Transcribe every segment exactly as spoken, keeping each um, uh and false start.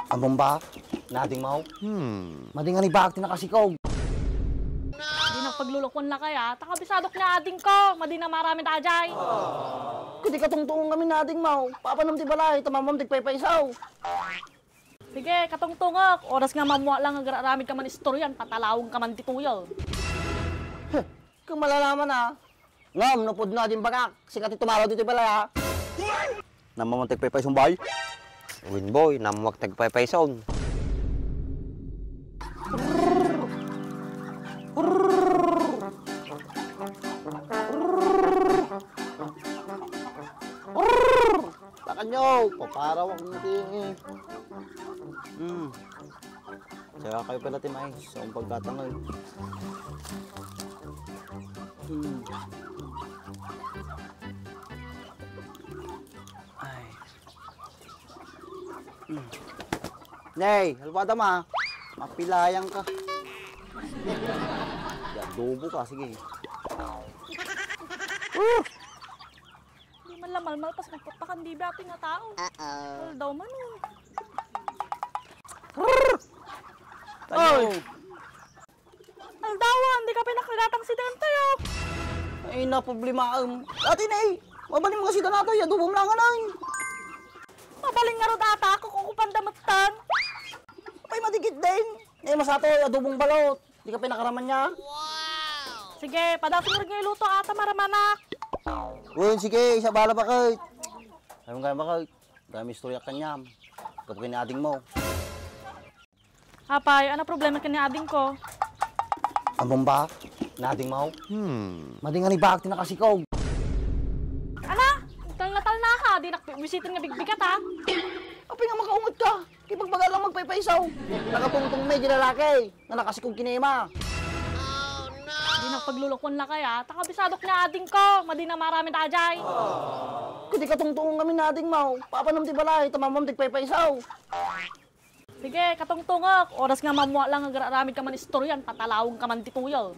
Ammom ba, Nading Maw? Hmm. Madi nga ni baak ti nakasikog. Dinak paglulukuan lakay, a. Ta kabisadok ni adingko, madi nga maaramid ajay. Ket di katungtuong kami, Nading Maw. Papanom ti balay, ta ammom ti agpaypaysaw. Sige, katungtungek. Oras nga ammoak la nga agar-aramidka man istoryan, patalawengka man ditoyen. Huh, ket malalaman, a. Ngem, no pudno a dimbagak, sika ti tumalaw ditoy balay, a. Ammom ti agpaypaysaw, bay? Wen, boy, ammok ti agpaypaysaw. Takanyo, paparawak mo ti. Hmm. Saka kayo pala ti mais. Sa akong pagkatangay. Hmm. Ay. Hmm. Nay, halbada ma. Mapilayang ka. Di adobo ka, sige. Uh! Di man la malmalpas, magpakpakan di ba nga tao? Uh-oh. Aldaw man, oh. Tayo. Oy! Aldawan, di ka pinakagatang si Dante, oh. Ay, na problemaem. Ati na, eh. Mabalin mo kasi danatoy, adobom lang, ano, eh. Mabalin nga rod ata, kukupan da metten. Ay, madikit din. Eh, masato, adobong balot. Di ka pinakaraman niya? Sige, padasig nga iluto ata maramanak. Uy, sige, isa bala bakit? Ayun ka bakit? Dami istorya kanyam. Kapag ni ading mo. Apay, ano problema ken ni adingko? Ammom ba, Nading Maw? Hmm. Madi nga ni baak ti nakasikog. Ana? Talna-talna ka, dinak bisiten nga bigbigat, ha? Apay nga makaunget ka? Kay pagbaga lang magpaypaysaw. Nakatungtong may di lalaki nga nakasikog kinema. Dinak paglulukuan lakay, a. Ta kabisadok ni adingko, madi nga maaramid ajay. Ket di katungtuong kami, Nading Maw. Papanom ti balay, ta ammom ti agpaypaysaw. Sige, katungtungek. Oras nga ammoak la nga agar-aramidka man istoryan, patalawengka man ditoyen.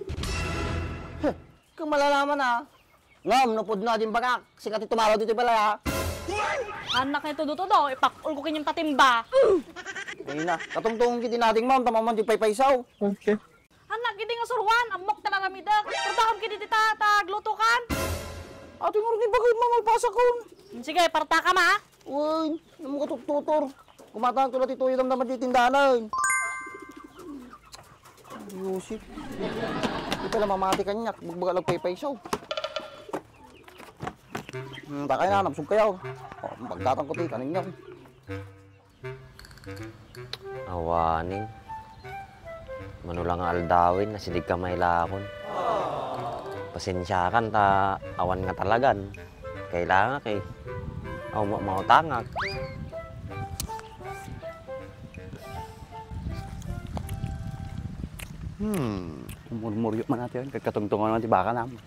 Huh, ket malalaman, a. Ngem, no pudno a dimbagak, sika ti tumalaw ditoy balay, a. Annak nga itudo-tudo, ipakul ko kaniam ta timba. Ay na, katungtungek iti Nading Maw, ta ammom ti agpaypaysaw. Okay. Annak, idi nga suruan, ammok ti aramidek. Pardakam kadi dita, ta aglutokan. Ati nga run, ibagay, mamalpasakon. Sige, partakam, a. Uy, ano mo katuttutor? Kumatang ko na ti tuyo damdama di tindahan. Yusip. Di pala mamati kanyak, magbaga lang paypaysaw. Hmm, takay na, nabsog kayo. Oh, pagkatang ko ti, kaninyo. Awanen. Mano la nga aldawen, nasidigka mailakon. Pasensiakan ta awan nga talagan. Kailangak, e. Aw, ma-, mautangak. Hmm, umurmuryo man natin. Kagkatungtungan naman ti baka namin.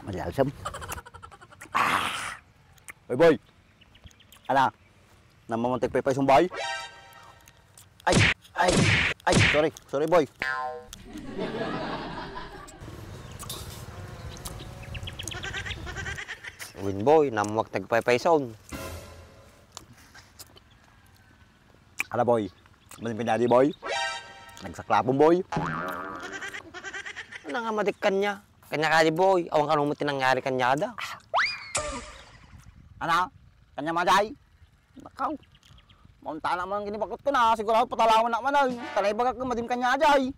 Malialsam. Ah! Oy, boy! Ala, namamantik paypaysom, boy? Ay! Ay! Ay! Sorry! Sorry, boy! Win, boy, namuak ti agpaypaysom. Ala, boy. Malim kanya di, boy. Nagsaklapom, boy. Ano nga madik kanya? Kanya kadi, boy. Awan kano mo tinangyari kanya da. Ano? Kanya maday? Nakaw. Mauntana man ang ginibakot ko na. Sigurado patalawan na man ay. Talay bagak nga madim kanya aday.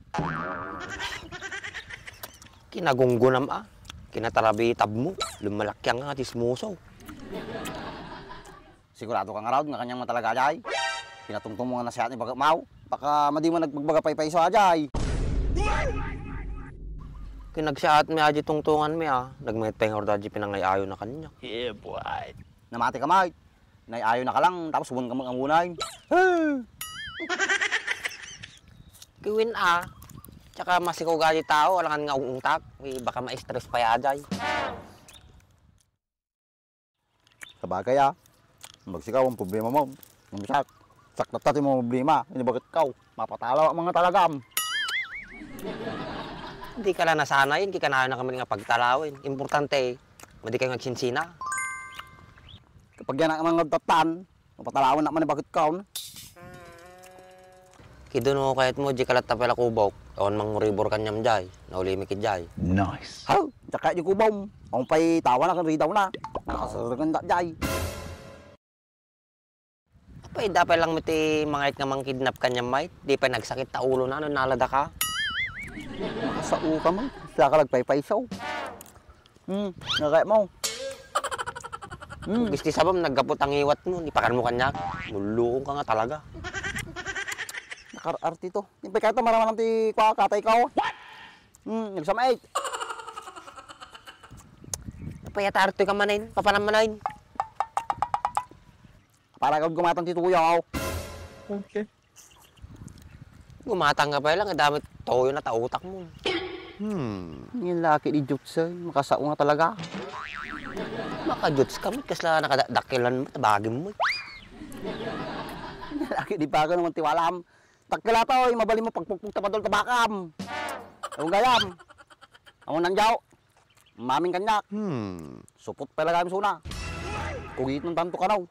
Kinagunggunam a. Kinatarabitab mo. Lumalakyang nga tismoso. Sigurado ka nga raod nga kanyang matalaga jay? Kinatungtong mo nga nasiat ni Bagak Maw? Baka madi mo nagpagbaga paypayso a jay. Kinagsiat mi aji tungtungan mi a. Nagmayat pay nga rod aji pinangay-ayo na kanya. Yeah, boy. Namati ka, Mike. Nay-ayo na ka lang, tapos buwan ka mag-angunay. Kiwin a. Tsaka masikaw gali tao, alangan nga ungtak. Uy, baka ma-stress pa ya jay. Sabagay, a. Magsikaw ang problema mo. Ang sak-, sakta ti mo problema. Ini bakit kaw? Mapatalaw ang mga talagam. Di ka lang nasanayin, di ka na kami nga pagtalawin. Importante, madi kayo agsinsina. Pagyanak man nga datan, mapatalawan na man ni bakit kaon. Kido no kayat mo, di ka latta pala kubok. Awan manguribor kanyam jay. Nauli mi ki jay. Nice. Haw, di kayat di kubom. Ang pay tawa na, kan ridaw na. Nakasaragan da jay. Apay, dapay lang mo ti mangayat nga mangkidnap kanyam, mait. Di pay nagsakit ta ulo na, no, nalada ka. Makasao ka man. Saka nagpaypaysaw. Hmm, nakaya mo. Hmm. Gusti sabam, naggapu ta ngiwat mo, ipakan mo kaniak. Mulluong ka nga talaga. Nakar-arte to. Impay ka to, maramanam ti kwa, katay ka, oh. Hmm, nagsamait. Apay, ata artoy ka manen, papanam manen. Para ka gumatang ti tuyaw. Okay. Gumatang ka pay lang, adda met toyo na ta utak mo. Hmm. Ni laki di Jutse, makasao nga talaga. Maka-juts ka met, kasla nakadakdakelan mo, tabagim mo. Ni laki di pa ka naman tiwalam. Dakkel ata, oy, mabalin mo pagpukpok ta padol ta bakam. Awan gayam. Awan nandiaw. Mamin kaniak. Hmm. Supot pay la gayam suna. Kugit ng tanto kanaw.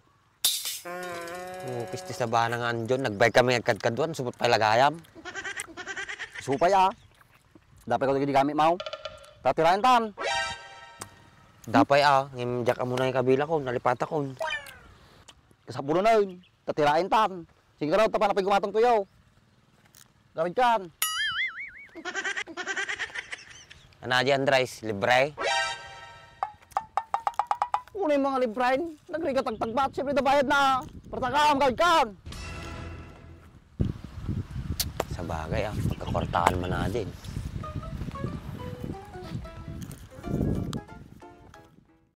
Oh, pisti sabana nga andion, nagbayad kami agkadkaduan, supot pay la gayam. Supay, ah. Dapay ko dagiti gamit, maw. Tatiraen tan. Dapay, ah, ngem diak ammo na kabila ko, nalipata ko. Kasapulo na yun. Tatiraen tan. Sige raw, tapan apay gumatang tuyo. Gawid kan. Ana di Andres, libre? Unay mga libre, nagrigat agtagbat, siyempre nabayad na. Pertakam, gawid kan. Sa bagay, ah, pagkakortaan man na din.